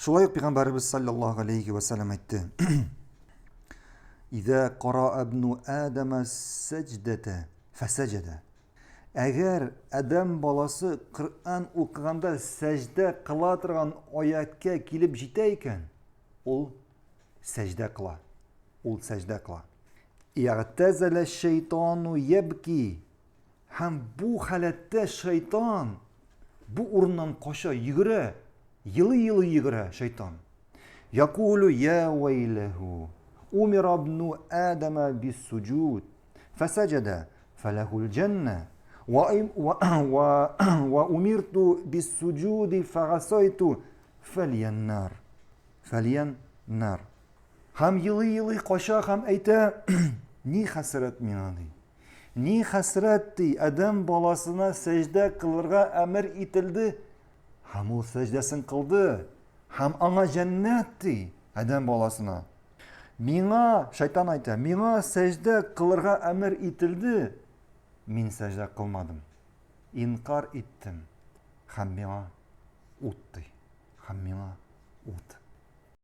Шулай ук пәйгамбәребез саллаллаһу алейхи ва саллям әйтте. Иза кара ибну Адама сәҗдәтә фәсәҗәдә. Әгәр адәм баласы Коръән укыганда сәҗдә кыла торган аяткә килеп җитә икән, ул сәҗдә кыла. Ул сәҗдә кыла. Игътазала шайтану ябки. Һәм бу халәттә шайтан бу урыннан кача, йөгерә, елый-елый йөгерә шайтан. Якулу я вәйләһу, умира ибну Адама биссуҗуд, фәсәҗәдә, фәләһул җәннә, ва ва ва умирту биссуҗуди фәгасайту фәлиян нар. Фәлиян нар. Һәм елый-елый кача һәм әйтә, ни хәсрәт миңа ди. Ни хәсрәт ди, адәм баласына сәҗдә кылырга әмер ителде, һәм ул сәҗдәсен кылды, һәм аңа җәннәт ди, адәм баласына. Миңа, шайтан әйтә, миңа сәҗдә кылырга әмер ителде, мин сәҗдә кылмадым. Инкар иттем, һәм миңа ут ди. Һәм миңа ут.